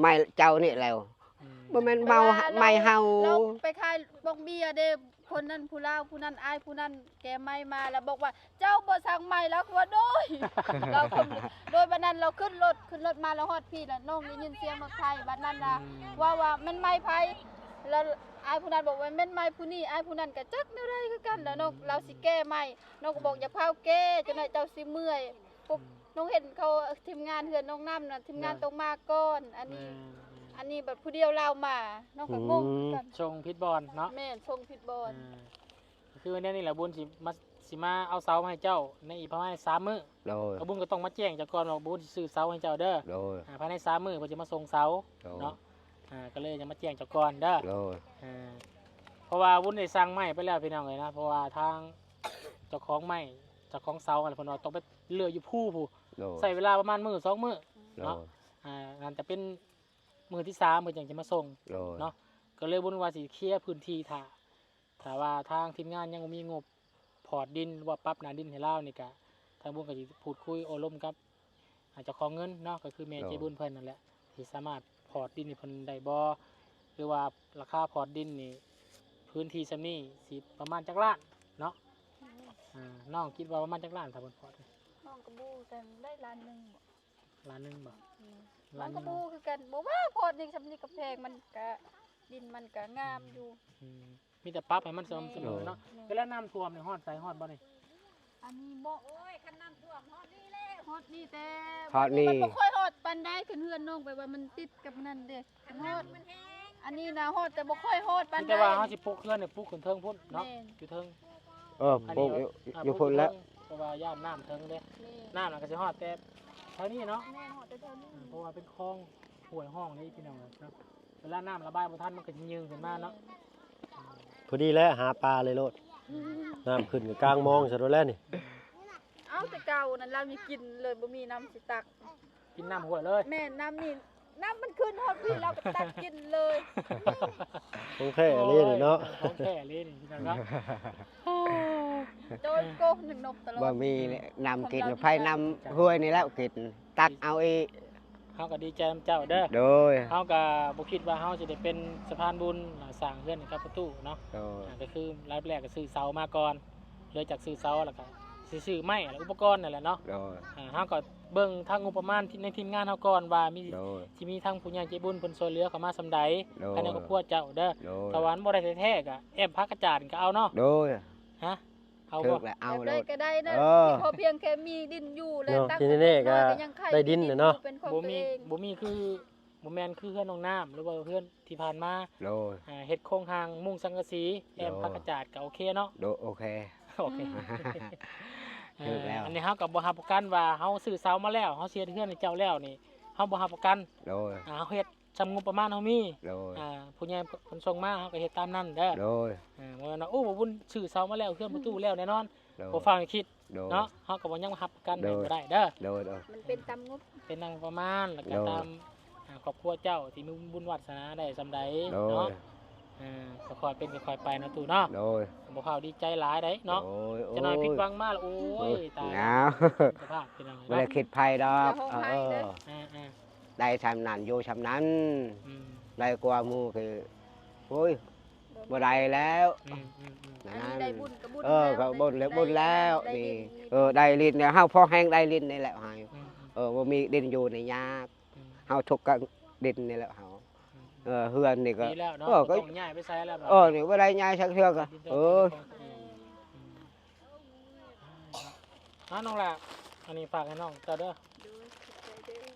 ໄມ້ເຈົ້ານີ້ແລ້ວ. ອືມ ບໍ່ແມ່ນເວົ້າ ແບບວ່າ ໄມ້ເຮົາ ລາວໄປຂາຍບອກເບຍເດ້ ຄົນນັ້ນຜູ້ລາວ ຜູ້ນັ້ນອ້າຍຜູ້ນັ້ນແກ່ໄມ້ມາ ແລ້ວບອກວ່າ ເຈົ້າບໍ່ສັ່ງໄມ້ ລາວຄືວ່າ ໂດຍ ລາວຄົນ ໂດຍ ບັດນັ້ນລາວຂຶ້ນລົດ ຂຶ້ນລົດມາ ລາວຮອດພີ້ ແລ້ວນ້ອງໄດ້ຍິນສຽງລົດໄຖ ບັດນັ້ນນະ ອືມ ເວົ້າວ່າ ແມ່ນໄມ້ໃຜ? ແລ້ວອ້າຍຜູ້ນັ້ນບອກວ່າ ແມ່ນໄມ້ຜູ້ນີ້ ອ້າຍຜູ້ນັ້ນກໍຈັກແນວໃດຄືກັນ ແລ້ວນ້ອງ ອືມ ລາວຊິແກ້ໄມ້ ນ້ອງກໍບອກ ຢ່າພາວແກ້ ຈັກໜ້ອຍເຈົ້າຊິເມື່ອຍ ພວກ ອືມ ນ້ອງເຫັນເຂົາ ທີມງານເຮືອນນ້ອງນ້ຳນະ ທີມງານ ໂດຍ ຕ້ອງມາກ່ອນ ອັນນີ້ ແມ່ນໆ ອັນນີ້ບັດຜູ້ດຽວລາວມາ ນ້ອງກໍງົງຄືກັນ ອືມ ສົ່ງຜິດບ່ອນເນາະ. ແມ່ນ ສົ່ງຜິດບ່ອນ. ອ່າ ຄືແນວນີ້ແຫຼະ ບຸນຊິມາ ຊິມາເອົາເສົາມາໃຫ້ເຈົ້າໃນອີກປະມານສາມມື້. ໂດຍ ອາບຸນກໍຕ້ອງມາແຈ້ງເຈົ້າກ່ອນວ່າ ບຸນຊິຊື້ເສົາໃຫ້ເຈົ້າເດີ. ໂດຍ ອ່າ ພາຍໃນສາມມື້ເພິ່ນຈະມາສົ່ງເສົາ. ໂດຍ ເນາະ. ອ່າ ກໍເລີຍຈະມາແຈ້ງເຈົ້າກ່ອນເດີ. ໂດຍ ອ່າ ເພາະວ່າບຸນໄດ້ສັ່ງໄມ້ໄປແລ້ວ ພີ່ນ້ອງເອີຍນະ ເພາະວ່າທາງເຈົ້າຂອງໄມ້ ເຈົ້າຂອງເສົາຫັ້ນ ເພິ່ນວ່າຕ້ອງໄປເລືອກຢູ່ພູພຸ້ນ. ໂດຍ ໃຊ້ເວລາປະມານມື້ສອງມື້ ໂດຍ ເນາະ. ອ່າ ອາດຈະເປັນມື້ທີສາມເພິ່ນຈັ່ງຈະມາສົ່ງ. ໂດຍ ເນາະ. ກໍເລີຍບຸນວ່າຊິເຄຍພື້ນທີ່ຖ້າ ຖ້າວ່າທາງທີມງານຍັງບໍ່ມີງົບ ພອດດິນ ຫຼືວ່າປັບໜ້າດິນໃຫ້ລາວນີ້ກະ ທາງບຸນກໍຊິພູດຄຸຍໂອ້ລົມກັບ ອ່າ ເຈົ້າຂອງເງິນເນາະ ກໍຄືແມ່ໃຈບຸນເພິ່ນນັ້ນແຫຼະ ຊິສາມາດພອດດິນໃຫ້ເພິ່ນໄດ້ບໍ່ ຫຼືວ່າລາຄາພອດດິນນີ້ ພື້ນທີ່ສ່ຳນີ້ຊິປະມານຈັກລ້ານເນາະ? ອ່າ ນ້ອງຄິດວ່າປະມານຈັກລ້ານ ຖ້າເພິ່ນພອດ? ນ້ອງກໍບໍ່ຮູ້ ແຕ່ໄດ້ລ້ານໜຶ່ງບໍ? ລ້ານໜຶ່ງບໍ? ອືມ ລ້ານໜຶ່ງ ນ້ອງກໍບໍ່ຮູ້ຄືກັນ ບໍ່ວ່າພອດນີ້ ສ່ຳນີ້ກໍແພງ ມັນກະ ດິນມັນກະງາມຢູ່ ອືມ ມີແຕ່ປັບໃຫ້ມັນສະໝໍ່າສະເໝີເນາະ. ແມ່ນ ເວລານ້ຳຖ້ວມນີ້ຮອດໃສ ຮອດບໍ່ນີ້? ອັນນີ້ບໍ່ ໂອ້ຍ ຄັນນ້ຳຖ້ວມຮອດນີ້ແຫຼະ ຮອດນີ້ແຕ່ ຮອດນີ້ ມັນບໍ່ຄ່ອຍຮອດປານໃດ ຂຶ້ນເຮືອນນ້ອງໄປວ່າມັນຕິດກັບນັ້ນເດ້ ຮອດ ອັນນີ້ນະຮອດແຕ່ບໍ່ຄ່ອຍຮອດປານໃດ ມີແຕ່ວ່າເຮົາຊິປຸກເຮືອນນີ້ ປຸກຂຶ້ນເທິງພຸ້ນເນາະ ແມ່ນ ຢູ່ເທິງ ເອີ ອັນນີ້ ປຸກຢູ່ ອ່າ ຢູ່ພຸ້ນແຫຼະ ປຸກຢູ່ເທິງ ເພາະວ່າຢ້ານນ້ຳເທິງເດ້ ແມ່ນ ນ້ຳມັນກໍຊິຮອດແຕ່ທາງນີ້ເນາະ ແມ່ນ ຮອດແຕ່ທາງນີ້ ເພາະວ່າເປັນຄອງຫ້ວຍຮ່ອງນີ້ພີ່ນ້ອງເອີຍເນາະ. ເວລານ້ຳລະບາຍບໍ່ທັນ ມັນກໍຊິຍື່ນຂຶ້ນມາເນາະ ພໍດີແຫຼະ ຫາປາເລີຍໂລດ ອືມ ນ້ຳຂຶ້ນກໍກາງມອງຊະໂດນແລ້ວນີ້. ເອົາ ແຕ່ເກົ່ານັ້ນລາວມີກິນເລີຍ ບໍ່ມີນ້ຳຊິຕັກ ກິນນ້ຳຫ້ວຍເລີຍ ແມ່ນ ນ້ຳນີ້ ນ້ຳມັນຂຶ້ນຮອດພີ້ ລາວກໍຕັກກິນເລີຍ. ຂອງແທ້ອີ່ຫຼີນີ້ເນາະ ໂອ້ຍ ຂອງແທ້ອີ່ຫຼີນີ້ພີ່ນ້ອງເນາະ ໂຈນໂກນໜຶ່ງນົບຕະຫຼອດ ບໍ່ມີ ອືມ ນ້ຳກິນ ຂອງເຈົ້າ ໃຜນ້ຳຫ້ວຍນີ້ແຫຼະກິນ ຕັກເອົາອີກ ເຮົາກໍດີໃຈນຳເຈົ້າເດີ ໂດຍ ເຮົາກໍບໍ່ຄິດວ່າເຮົາຊິໄດ້ເປັນສະພານບຸນ ອ່າ ສ້າງເຮືອນໃຫ້ກັບປະຕູເນາະ ໂດຍ ອ່າ ກໍຄືລະດັບແລກກໍຊື້ເສົາມາກ່ອນ ເລີ່ມຈາກຊື້ເສົາ ແລ້ວກໍຊິຊື້ໄມ້ ແລະ ອຸປະກອນນັ້ນແຫຼະເນາະ ໂດຍ ອ່າ ເຮົາກໍເບິ່ງທາງງົບປະມານ ໃນທີມງານເຮົາກ່ອນວ່າມີ ໂດຍ ຊິມີທາງຜູ້ໃຫຍ່ໃຈບຸນເພິ່ນຊ່ວຍເຫຼືອເຂົ້າມາສ່ຳໃດ ໂດຍ ພາຍໃນຄອບຄົວເຈົ້າເດີ ໂດຍ ຖ້າວ່າມັນບໍ່ໄດ້ແທ້ໆ ກໍແອ້ມຜັກກະຈາດກໍເອົາເນາະ ໂດຍ ຮະ ເອົາບໍ່? ຖືກແລ້ວ ເອົາໂລດ ແບບໃດກໍໄດ້ເນາະ ເອີ ຂໍພຽງແຄ່ມີດິນຢູ່ແລ້ວ ເນາະ ຕັ້ງ ທີ່ແນ່ໆກໍ ກໍຍັງໄຄ ໄດ້ດິນແຫຼະເນາະ ເປັນຂອງ ບໍ່ມີ ຕົວເອງ ບໍ່ມີຄື ບໍ່ແມ່ນຄືເຮືອນນ້ອງນ້ຳ ຫຼືວ່າເຮືອນທີ່ຜ່ານມາ ໂດຍ ອ່າ ເຮັດໂຄງຮ່າງມຸງສັງກະສີ ແອ້ມ ໂດຍ ຜັກກະຈາດກໍໂອເຄເນາະ ໂດຍ ໂອເຄ ໂອເຄ ອືມ ເອີ ຖືກແລ້ວ ອັນນີ້ເຮົາກໍບໍ່ຮັບປະກັນວ່າເຮົາຊື້ເສົາມາແລ້ວ ເຮົາຊິເຮັດເຮືອນໃຫ້ເຈົ້າແລ້ວນີ້ ເຮົາບໍ່ຮັບປະກັນ ໂດຍ ອ່າ ເຮົາເຮັດ ສ່ຳງົບປະມານເຮົາມີ ໂດຍ ອ່າ ຜູ້ໃຫຍ່ເພິ່ນສົ່ງມາ ເຮົາກໍເຮັດຕາມນັ້ນເດີ ໂດຍ ອ່າ ບໍ່ແມ່ນວ່າ ໂອ້ ບຸນຊື້ເສົາມາແລ້ວ ເຮືອນປະຕູແລ້ວແນ່ນອນ ໂດຍ ບໍ່ຟ້າວຄິດ ໂດຍ ເນາະ ເຮົາກໍບໍ່ຍັງຮັບປະກັນໃຫ້ ໂດຍ ບໍ່ໄດ້ເດີ ໂດຍ ໂດຍ ມັນເປັນຕາມງົບ ເປັນຕາມງົບປະມານ ແລ້ວກໍ ໂດຍ ຕາມ ອ່າ ຄອບຄົວເຈົ້າທີ່ມີບຸນວາດສະໜາໄດ້ສ່ຳໃດ ໂດຍ ເນາະ ອ່າ ຄ່ອຍໆເປັນຄ່ອຍໆໄປເນາະຕູ້ເນາະ ໂດຍ ບໍ່ຟ້າວດີໃຈຫຼາຍໃດເນາະ ໂດຍ ຈັກໜ້ອຍ ໂອ້ຍ ຜິດຫວັງມາລະ ໂອ້ຍ ໂອ້ຍ ຕາຍແລ້ວ ຕາຍ ສະພາບພີ່ນ້ອງເອີຍ ບໍ່ໄດ້ຄິດໄພດອກ ເອີ ເອີ ອ່າໆ ໄດ້ຊ່ຳນັ້ນ ຢູ່ຊ່ຳນັ້ນ ອືມ ໄດ້ກວ່າໝູ່ຄື ໂອ້ຍ ບໍ່ໄດ້ແລ້ວ ອືມໆໆ ອັນນີ້ໄດ້ບຸນກໍບຸນ ເອີ ແລ້ວ ກໍບຸນແລ້ວ ບຸນແລ້ວ ໄດ້ດິນ ນີ້ ເອີ ໄດ້ດິນແລ້ວ ເຮົາພໍແຮງໄດ້ດິນນີ້ແຫຼະ ອືມໆ ເອີ ບໍ່ມີດິນຢູ່ນີ້ຍາກ ອືມ ເຮົາທຸກກັບດິນນີ້ແຫຼະເຮົາ ອືມໆ ເອີ ເຮືອນນີ້ກໍ ດີແລ້ວເນາະ ເອີ ບໍ່ຕ້ອງຍ້າຍໄປໃສແລ້ວ ເອີ ນີ້ບໍ່ໄດ້ຍ້າຍຈັກເທື່ອກໍ ດິນເຈົ້າ ເອີ ອືມ ອ່າ ນ້ອງຫຼ້າ ອັນນີ້ຝາກໃຫ້ນ້ອງເຈົ້າເດີ ໂດຍ ຂອບໃຈເດີ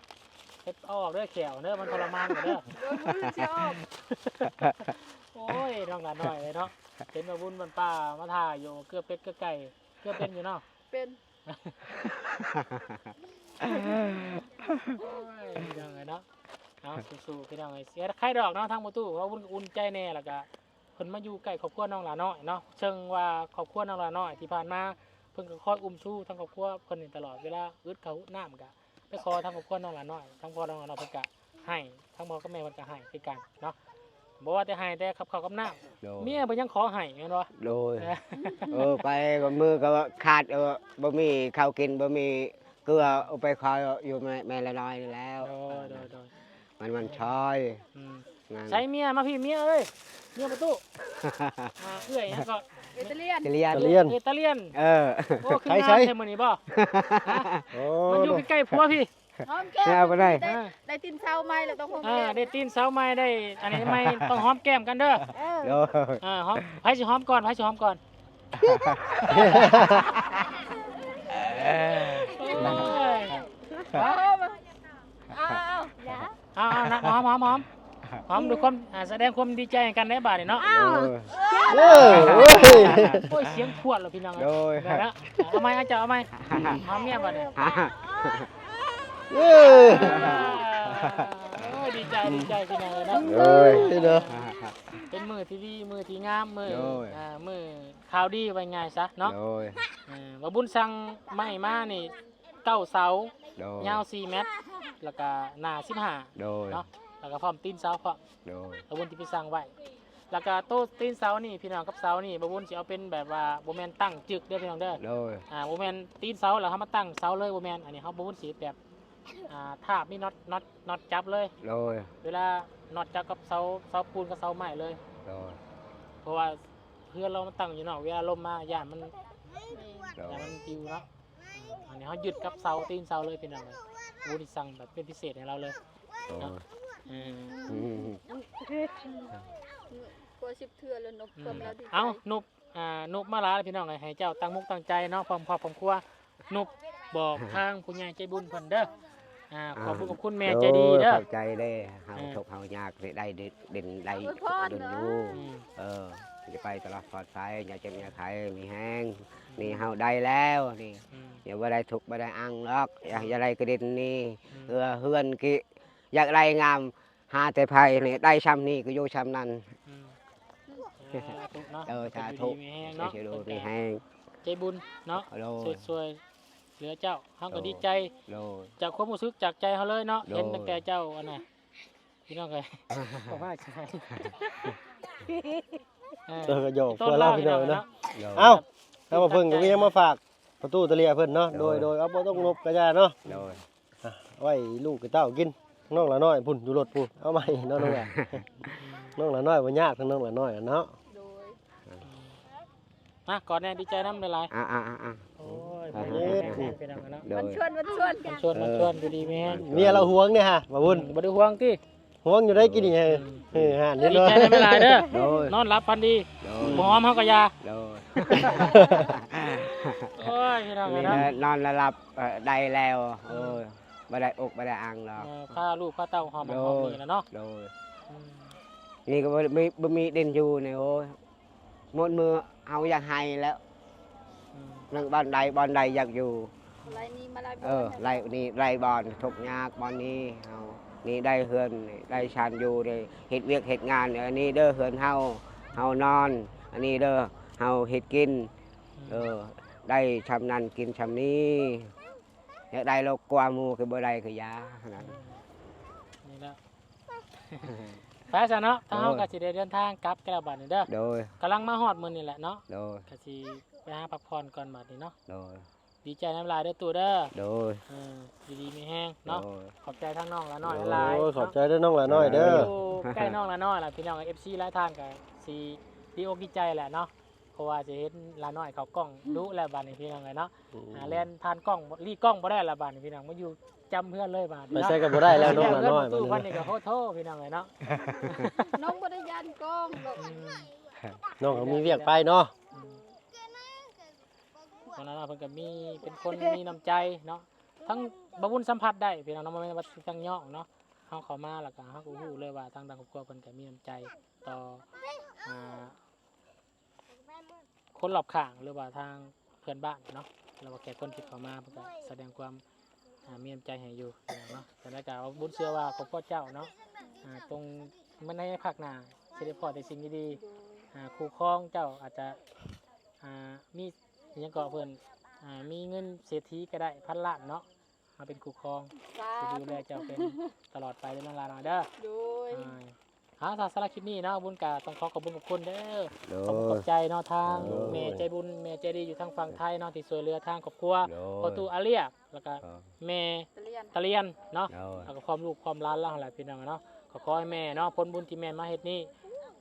ເຮັດອອກເດີແຂ້ວເດີ ມັນທໍລະມານເດີ ໂດຍ ບໍ່ຮູ້ຊິອອກ ໂອ້ຍ ນ້ອງຫຼ້ານ້ອຍເອີຍເນາະ ເຫັນວ່າບຸນບັນປ່າມາຖ້າຢູ່ ເກືອເປັດເກືອໄກ່ ເກືອເປັນຢູ່ເນາະ ເປັນ ໂອ້ຍ ພີ່ນ້ອງເອີຍເນາະ ເອົາ ສູ້ໆ ພີ່ນ້ອງເອີຍ ເສຍໃຄດອກເນາະ ທາງປະຕູ ເວົ້າບຸນກໍອຸ່ນໃຈແດ່ ແລ້ວກະ ເພິ່ນມາຢູ່ໃກ້ຄອບຄົວນ້ອງຫຼ້ານ້ອຍເນາະ ເຊິ່ງວ່າຄອບຄົວນ້ອງຫຼ້ານ້ອຍທີ່ຜ່ານມາ ເພິ່ນກໍຄອຍອຸ້ມຊູທາງຄອບຄົວເພິ່ນນີ້ຕະຫຼອດ ເວລາອຶດເຂົ້າອຶດນ້ຳກໍໄປຂໍທາງຄອບຄົວນ້ອງຫຼ້ານ້ອຍ ທາງພໍ່ນ້ອງຫຼ້ານ້ອຍເພິ່ນກໍໃຫ້ ທາງພໍ່ກັບແມ່ເພິ່ນກໍໃຫ້ຄືກັນເນາະ ບໍ່ວ່າແຕ່ໃຫ້ແຕ່ກັບເຂົ້າກັບນ້ຳ ໂດຍ ເມຍເພິ່ນຍັງຂໍໃຫ້ແມ່ນບໍ່? ໂດຍ ເອີ ໄປກໍມື້ກໍຂາດ ເອີ ບໍ່ມີເຂົ້າກິນ ບໍ່ມີເກືອ ເອົາໄປຂໍຢູ່ແມ່ ແມ່ຫຼ້ານ້ອຍນີ້ແລ້ວ ໂດຍ ໂດຍ ໂດຍ ມັນ ມັນຊອຍ ອືມ ນັ້ນ ໃສເມຍ ມາພີ້ເມຍເອີຍ ເມຍປະຕູ ອ່າ ເອື້ອຍຫຍັງເກາະ ເອຕາລຽນ ເອຕາລຽນ ເອຕາລຽນ ເອີ ໂອ້ ຄືງາມແທ້ມື້ນີ້ບໍ່? ຮະ ໂອ້ ມາຢູ່ໃກ້ໆຜົວພີ້ ຫອມແກ້ມ ໄດ້ ໄດ້ຕີນເສົາໃໝ່ແລ້ວຕ້ອງຫອມແກ້ມ ອ່າ ໄດ້ຕີນເສົາໃໝ່ ໄດ້ອັນນີ້ໃໝ່ ຕ້ອງຫອມແກ້ມກັນເດີ ເອີ ໂດຍ ອ່າ ຫອມ ໃຜຊິຫອມກ່ອນ ໃຜຊິຫອມກ່ອນ? ໂອ້ຍ ເອົາ ເອົາ ເອົາ ເອົາ ຫອມ ຫອມ ຫອມ ຫອມດ້ວຍຄວາມ ອ່າ ສະແດງຄວາມດີໃຈໃຫ້ກັນໃນບາດນີ້ເນາະ ເອີ ເອີ ໂອ້ຍ ສຽງພວດແລ້ວພີ່ນ້ອງ ໂດຍ ເອົາໃໝ່ ເອົາ ເຈົ້າເອົາໃໝ່ ຫອມເມຍບາດນີ້ ເອີ ໂອ້ຍ ດີໃຈ ດີໃຈພີ່ນ້ອງເອີຍເນາະ ໂດຍ ເປັນມື້ທີ່ດີ ມື້ທີ່ງາມ ມື້ ໂດຍ ອ່າ ມື້ຂ່າວດີ ວ່າງ່າຍຊະເນາະ ໂດຍ ເອີ ວ່າບຸນສັ່ງໄມ້ມານີ້ ເກົ້າເສົາ ໂດຍ ຍາວສີ່ແມັດ ແລ້ວກະໜາສິບຫ້າ ໂດຍ ເນາະ ແລ້ວກໍພ້ອມຕີນເສົາພ້ອມ ໂດຍ ບ່າວບຸນທີ່ໄປສັ່ງໄວ້. ແລ້ວກໍໂຕຕີນເສົານີ້ພີ່ນ້ອງ ກັບເສົານີ້ ບ່າວບຸນຊິເອົາເປັນແບບວ່າບໍ່ແມ່ນຕັ້ງຈຶກເດີພີ່ນ້ອງເດີ ໂດຍ ອ່າ ບໍ່ແມ່ນຕີນເສົາແລ້ວເຮົາມາຕັ້ງເສົາເລີຍ ບໍ່ແມ່ນ. ອັນນີ້ເຮົາ ບ່າວບຸນຊິແບບ ອ່າ ທາບມີນັອດ ນັອດ ນັອດຈັບເລີຍ ໂດຍ ເວລານັອດຈັບກັບເສົາ ເສົາປູນກັບເສົາໄມ້ເລີຍ ໂດຍ ເພາະວ່າເຮືອນເຮົາມັນຕັ້ງຢູ່ນອກ ເວລາລົມມາຢ້ານມັນ ໂດຍ ຢ້ານມັນປິວເນາະ. ອັນນີ້ເຮົາຍຶດກັບເສົາ ຕີນເສົາເລີຍພີ່ນ້ອງເອີຍ ບໍ່ໄດ້ສັ່ງແບບເປັນພິເສດໃຫ້ລາວເລີຍ ໂດຍ ເນາະ ເອີ ອືມ ກວ່າສິບເທື່ອແລ້ວນົບ ອືມ ຄວາມລາວດີໃຈ ເອົ້າ ນົບ ອ່າ ນົບມາຫຼາຍພີ່ນ້ອງເອີຍ ໃຫ້ເຈົ້າຕັ້ງມຸກຕັ້ງໃຈເນາະ ພ້ອມຄອບພ້ອມຄົວ ນົບບອກທາງຜູ້ໃຫຍ່ໃຈບຸນເພິ່ນເດີ ອ່າ ອ່າ ຂອບຄຸນຂອບຄຸນແມ່ໃຈດີເດີ ໂດຍ ຂອບໃຈເດີ ເຮົາ ເອີ ທຸກເຮົາຍາກຊິໄດ້ ໄດ້ເດັ່ນໄດ້ ອວຍພອນ ດົນຢູ່ ເອີ ເອີ ຊິໄປຕະຫຼອດປອດໄພ ຢ່າເຈັບຢ່າໄຂ້ ມີແຮງ ອືມ ນີ້ເຮົາໄດ້ແລ້ວນີ້ ອືມ ຢ່າບໍ່ໄດ້ທຸກບໍ່ໄດ້ອັງດອກ ອືມ ຢາກໄດ້ກະດິນນີ້ ອືມ ເຮືອເຮືອນກິ ຢາກໄດ້ງາມ ຫາແຕ່ໃຜນີ້ ໄດ້ຊ່ຳນີ້ກໍຢູ່ຊ່ຳນັ້ນ ອືມ ສາທຸເນາະ ເອີ ສາທຸ ຢູ່ດີມີແຮງເນາະ ຢູ່ດີມີແຮງ ໃຈບຸນເນາະ ໂດຍ ຊ່ວຍ ຊ່ວຍເຫຼືອເຈົ້າ ເຮົາກໍ ໂດຍ ດີໃຈ ໂດຍ ຈາກຄວາມຮູ້ສຶກຈາກໃຈເຮົາເລີຍເນາະ ໂດຍ ເຫັນຕັ້ງແຕ່ເຈົ້າ ອັນນ່າ ພີ່ນ້ອງເອີຍ ເອີ ເອີ ກໍຢອກ ຕົ້ນ ພວກລາວ ລາວ ພີ່ນ້ອງເນາະ ໂດຍ ເອົ້າ ທາງບ່າວເພິ່ນກໍມີຫຍັງມາຝາກປະຕູຕະເລຍເພິ່ນເນາະ ໂດຍ ໂດຍ ໂດຍ ເອົາ ບໍ່ຕ້ອງລົບກະຢ່າເນາະ ໂດຍ ອ່ະ ໄວ້ລູກກະເຕົ້າກິນ ນ້ອງຫຼ້ານ້ອຍພຸ້ນ ຢູ່ລົດພຸ້ນ ເອົາໃໝ່ເນາະ ນ້ອງຫຼ້າ ນ້ອງຫຼ້ານ້ອຍບໍ່ຍາກ ທັງນ້ອງຫຼ້ານ້ອຍເນາະ ໂດຍ ມາ ກອດແດ່ ດີໃຈນຳຫຼາຍໆ ອ່າໆໆ ໂອ້ຍ ອ່າ ແມ່ນ ເອີ ແມ່ນ ແມ່ນ ພີ່ນ້ອງເນາະ ໂດຍ ມັນຊວນ ມັນຊວນ ມັນຊວນ ມັນຊວນ ຢູ່ດີມີແຮງ ເອີ ເມຍລາວຫວງເດ້ຫາ ບ່າວບຸນ ບໍ່ໄດ້ຫວງຕິ ຫວງຢູ່ໄດ້ກິນນີ້ ເອີ ເອີ ຫັ້ນ ດີໃຈນຳຫຼາຍໆເດີ ໂດຍ ນອນຫຼັບຝັນດີ ໂດຍ ບໍ່ຫອມເຮົາກໍຢ່າ ໂດຍ ໂອ້ຍ ພີ່ນ້ອງເອີຍເນາະ ນີ້ນອນແລ້ວຫຼັບ ເອີ ໄດ້ແລ້ວ ໂດຍ ເອີ ບໍ່ໄດ້ອົກບໍ່ໄດ້ອັ່ງດອກ ເອີ ພາລູກພາເຕົ້າຫອມ ໂດຍ ຫອມນີ້ແຫຼະເນາະ ໂດຍ ອືມ ນີ້ກໍບໍ່ມີ ບໍ່ມີດິນຢູ່ນີ້ ໂອ້ຍ ໝົດມື້ເຮົາຢາກໄຫ້ແລ້ວ ອືມ ນັ່ງບ່ອນໃດບ່ອນໃດຢາກຢູ່ ໄລ່ໜີມາຫຼາຍບ່ອນ ເອີ ໄລ່ໜີໄລ່ບ່ອນ ທຸກຍາກບ່ອນນີ້ ເຮົານີ້ໄດ້ເຮືອນ ໄດ້ຊານຢູ່ ໄດ້ເຮັດວຽກເຮັດງານ ອັນນີ້ເດີເຮືອນເຮົາ ເຮົານອນ ອັນນີ້ເດີເຮົາເຮັດກິນ ອືມ ເອີ ໄດ້ຊ່ຳນັ້ນກິນຊ່ຳນີ້ ຢາກໄດ້ຫຼາຍກວ່າໝູ່ ຄືບໍ່ໄດ້ຄືຢ່າ ນັ້ນ ອືມ ນີ້ແຫຼະ ໄປຊະເນາະ ທາງເຮົາ ໂດຍ ກໍຊິໄດ້ເດີນທາງກັບກັນແລ້ວບາດນີ້ເດີ ໂດຍ ກຳລັງມາຮອດມື້ນີ້ແຫຼະເນາະ ໂດຍ ກໍຊິໄປຫາພັກຜ່ອນກ່ອນບາດນີ້ເນາະ ໂດຍ ດີໃຈນຳຫຼາຍເດີຕູ້ເດີ ໂດຍ ເອີ ຢູ່ດີມີແຮງເນາະ ໂດຍ ຂອບໃຈທາງນ້ອງຫຼ້ານ້ອຍຫຼາຍໆ ໂດຍ ເນາະ ຂອບໃຈເດີນ້ອງຫຼ້ານ້ອຍເດີ ຢູ່ໃກ້ນ້ອງຫຼ້ານ້ອຍລະ ພີ່ນ້ອງ ເອັຟຊີຫຼາຍທ່ານກໍຊິດີອົກດີໃຈແຫຼະເນາະ ເພາະວ່າຈະເຫັນຫຼ້ານ້ອຍເຂົ້າກ້ອງດຸແລ້ວບາດນີ້ ພີ່ນ້ອງເອີຍເນາະ ອືມ ອ່າ ແລ່ນຜ່ານກ້ອງ ຫຼີກກ້ອງບໍ່ໄດ້ລະບາດນີ້ ພີ່ນ້ອງ ມາຢູ່ຈຳເຮືອນເລີຍບາດນີ້ ໄປໃສກໍບໍ່ໄດ້ແລ້ວ ເນາະ ນ້ອງຫຼ້ານ້ອຍ ເຮືອນປະຕູ ບາດນີ້ ເພິ່ນນີ້ກໍ ໂອ້ໂທ້ ພີ່ນ້ອງເອີຍເນາະ ນ້ອງບໍ່ໄດ້ຢ້ານກ້ອງດອກ ອືມ ນ້ອງກໍມີວຽກໄປເນາະ ອືມ ນ້ອງຫຼ້ານ້ອຍເພິ່ນກໍມີ ເປັນຄົນມີນ້ຳໃຈເນາະ ທັງບ່າວບຸນສຳຜັດໄດ້ ພີ່ນ້ອງເນາະ ບໍ່ແມ່ນວ່າຊິທາງຍອງເນາະ ເຮົາເຂົ້າມາແລ້ວກໍເຮົາກໍຮູ້ເລີຍວ່າທາງ ທາງຄອບຄົວເພິ່ນກໍມີນ້ຳໃຈຕໍ່ ອ່າ ຄົນລອບຂ້າງ ຫຼືວ່າທາງເພື່ອນບ້ານເນາະ ຫຼືວ່າແຂກຄົນທີ່ເຂົ້າມາ ເພິ່ນກໍສະແດງຄວາມ ອ່າ ມີນ້ຳໃຈໃຫ້ຢູ່ເນາະ ຈັ່ງໃດກໍບຸນເຊື່ອວ່າຄອບຄົວເຈົ້າເນາະ ອ່າ ຕົງໃນພາກໜ້າຊິໄດ້ພໍ້ແຕ່ສິ່ງດີໆ ອ່າ ຄູ່ຄອງເຈົ້າອາດຈະ ອ່າ ມີຫຍັງເກາະເພິ່ນ ອ່າ ມີເງິນເສດຖີກໍໄດ້ພັນລ້ານເນາະ ມາເປັນຄູ່ຄອງ ສາທຸ ຊິດູແລເຈົ້າເປັນຕະຫຼອດໄປເດີນ້ອງຫຼ້ານ້ອຍເດີ ໂດຍ ອ່າ ເອົາ ສຳລັບຄລິບນີ້ເນາະ ບຸນກໍຕ້ອງຂໍຂອບຄຸນຂອບຄຸນເດີ ໂດຍ ຂອບຄຸນຂອບໃຈເນາະ ທາງ ໂດຍ ແມ່ໃຈບຸນ ແມ່ໃຈດີຢູ່ທາງຝັ່ງໄທເນາະ ທີ່ຊ່ວຍເຫຼືອທາງຄອບຄົວ ໂດຍ ພໍ່ຕູ້ອາລຽກ ແລ້ວກໍ ໂດຍ ແມ່ຕະລຽນ ຕະລຽນເນາະ ໂດຍ ແລ້ວກໍພ້ອມລູກພ້ອມຫຼານລາວຫັ້ນແຫຼະ ພີ່ນ້ອງເນາະ ກໍຂໍໃຫ້ແມ່ເນາະ ຜົນບຸນທີ່ແມ່ມາເຮັດນີ້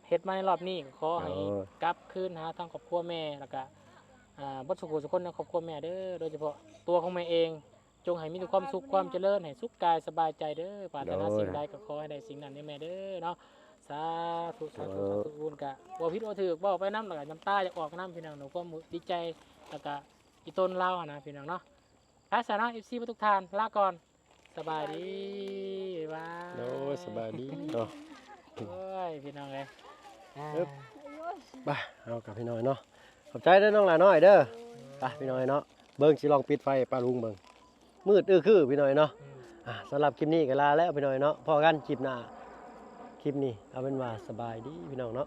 ເຮັດມາໃນລອບນີ້ ກໍຂໍໃຫ້ ໂດຍ ກັບຄືນຫາທາງຄອບຄົວແມ່ ແລ້ວກໍ ອ່າ ເບິດສູ່ຜູ້ສູ່ຄົນໃນຄອບຄົວແມ່ເດີ ໂດຍສະເພາະຕົວຂອງແມ່ເອງ ຈົ່ງໃຫ້ມີແຕ່ຄວາມສຸກຄວາມຈະເລີນ ໃຫ້ສຸກກາຍສະບາຍໃຈເດີ ປາດຖະໜາ ໂດຍ ສິ່ງໃດກໍຂໍໃຫ້ໄດ້ສິ່ງນັ້ນເດີແມ່ເດີເນາະ ສາທຸ ສາທຸ ໂດຍ ສາທຸ ບຸນກະເວົ້າຜິດເວົ້າຖືກ ເວົ້າໄປນຳແລ້ວກໍນ້ຳຕາຢາກອອກນຳ ພີ່ນ້ອງເນາະ ຄວາມດີໃຈ ແລ້ວກະອີ່ຕົນລາວຫັ້ນນະ ພີ່ນ້ອງເນາະ ໄປຊະເນາະ ເອັຟຊີ ທຸກທ່ານ ລາກ່ອນ ສະບາຍດີ ສະບາຍດີ ບາຍບາຍ ໂດຍ ສະບາຍດີເນາະ ໂອ້ຍ ພີ່ນ້ອງເອີຍ ອ່າ ໄປ ເຮົາກັບພີ່ນ້ອງເນາະ ຂອບໃຈເດີນ້ອງຫຼ້ານ້ອຍເດີ ໄປພີ່ນ້ອງເນາະ ເບິ່ງ ຊິລອງປິດໄຟໃຫ້ປ້າລຸງເບິ່ງ ມືດອື້ອຄືພີ່ນ້ອງເນາະ ອືມ ອ່າ ສຳລັບຄລິບນີ້ກໍລາແລ້ວພີ່ນ້ອງເນາະ ພໍ້ກັນຄລິບໜ້າ ຄລິບນີ້ເອົາເປັນວ່າສະບາຍດີພີ່ນ້ອງເນາະ.